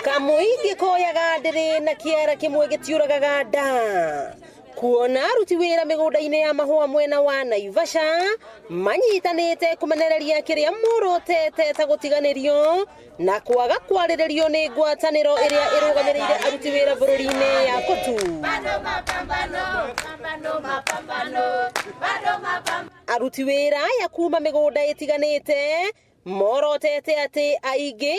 Kamũingĩ koyaga ndĩrĩ na kĩara kĩmwe gĩtiũragaga nda. Kuona aruti wĩra mĩgũnda-inĩ ya mahũa mwena wa Naivasha manyitanĩte kũmenereria kĩrĩa morotete ta gũtiganĩrio na kwaga kwarĩrĩrio nĩ ngwatanĩro ĩrĩa ĩrũgamĩrĩire aruti wĩra bũrũri-inĩ ya COTU. Aruti wĩra aya kuma mĩgũnda ĩtiganĩte morotete atĩ aingĩ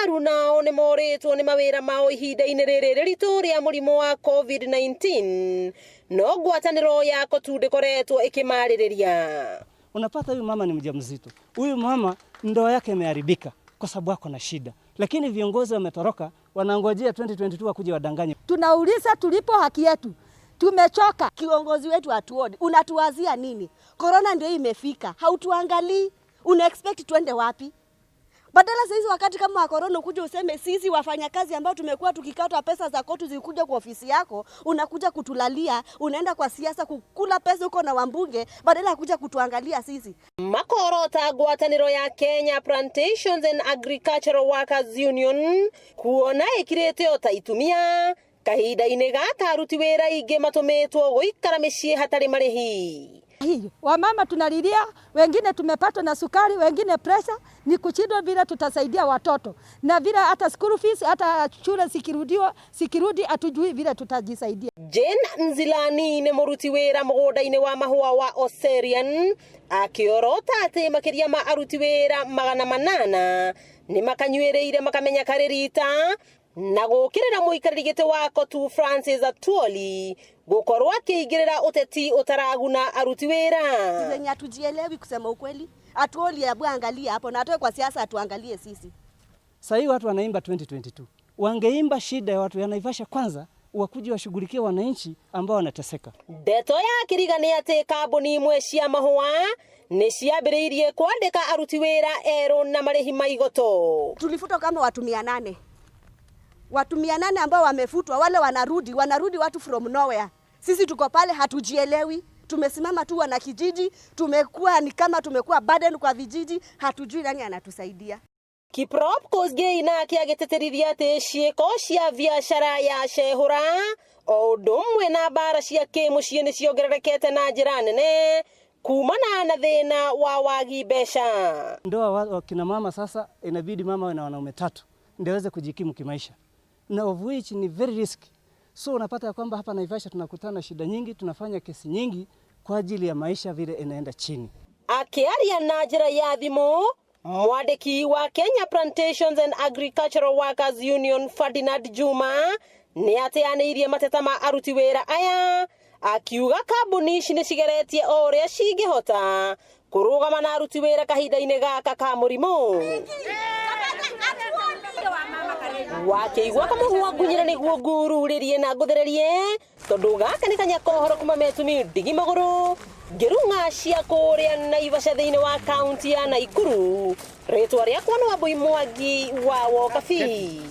aru nao nĩ morĩtwo nĩ mawĩra mao ihinda-inĩ rĩrĩ rĩritũ rĩa mũrimũ wa COVID-19, no ngwatanĩro ya COTU ndĩkoretwo ĩkĩmarĩrĩria. Unapata huyu mama ni mjamzito, huyu mama ndoa yake imeharibika kwa sababu ako na shida, lakini viongozi wametoroka, wanangojea 2022 wakuje wadanganye. Tunauliza tulipo haki yetu, tumechoka. Kiongozi wetu hatuoni, unatuwazia nini? Corona ndio imefika, hautuangalii, una expect tuende wapi? Badala saizi wakati kama wa corona ukuje useme sisi wafanyakazi ambao tumekuwa tukikatwa pesa za COTU zikuja kwa ofisi yako, unakuja kutulalia, unaenda kwa siasa kukula pesa huko na wambunge, badala ya kuja kutuangalia sisi. Makorota ngwatanĩro ya Kenya Plantations and Agricultural Workers Union kuona ĩkirĩte o ta itumia kahinda-inĩ gaka aruti wĩra aingĩ matũmĩtwo gũikara mĩciĩ hatarĩ marĩhi. Hiyo wamama tunalilia, wengine tumepatwa na sukari, wengine pressure, ni kushindwa vile tutasaidia watoto na vile hata school fees, hata shule zikirudiwa, zikirudi hatujui vile tutajisaidia. Jane Nzilani nĩ mũruti wĩra mũgũnda-inĩ wa mahũa wa Oserian akĩorota atĩ makĩria ma aruti wĩra 800 nĩ makanyuĩrĩire makamenya karĩ rita na gũkĩrĩra mũikarĩri gĩtĩ wa COTU Francis Atwoli gũkorwo akĩingĩrĩra ũteti ũtaraguna aruti wĩra. Zenye hatujielewi kusema ukweli. Atwoli hebu angalia hapo na atoe kwa siasa atuangalie sisi. Sasa hii watu wanaimba 2022. Wangeimba shida ya watu ya Naivasha kwanza, wakuje washughulikie wananchi ambao wanateseka. Ndeto ya Kiriga nĩ atĩ kambuni imwe cia mahũa nĩ ciambĩrĩirie kwandĩka aruti wĩra erũ na marĩhi ma igoto. Tulifutwa kama watu 800. Watu 800 ambao wamefutwa, wale wanarudi, wanarudi watu from nowhere. Sisi tuko pale hatujielewi. Tumesimama tu wana kijiji, tumekuwa ni kama tumekuwa burden kwa vijiji, hatujui nani anatusaidia. Kiprop Kosgei nake agĩtĩtĩrithia atĩ ciĩko cia biacara ya cehũra o ũndũ ũmwe na mbara cia kĩmũciĩ nĩ ciongererekete na njĩra nene kumana na thĩna wa wagi mbeca. Ndoa wa kina mama sasa inabidi mama awe na wanaume tatu ndio aweze kujikimu kimaisha, na of which ni very risky. So unapata ya kwamba hapa Naivasha tunakutana na shida nyingi, tunafanya kesi nyingi kwa ajili ya maisha vile inaenda chini. Akĩaria na njĩra ya thimũ, mwandĩki wa Kenya Plantations and Agricultural Workers Union Ferdinand Juma nĩ ateanĩirie mateta ma aruti wĩra aya, akiuga kambuni ici nĩ cigeretie o ũrĩa cingĩhota kũrũgama na aruti wĩra kahinda-inĩ gaka ka mũrimũ. Wakĩigua kamũhua ngunyĩre nĩguo ngururĩrie na ngũthererie, tondũ gaka nĩ kanya kohoro kuma metumi ndigi magũrũ ngĩrung'a cia kũrĩa Naivasha thĩinĩ wa kaunti ya Naikuru. Rĩtwa rĩakwa nĩ Wambui Mwangi wa Wokabi.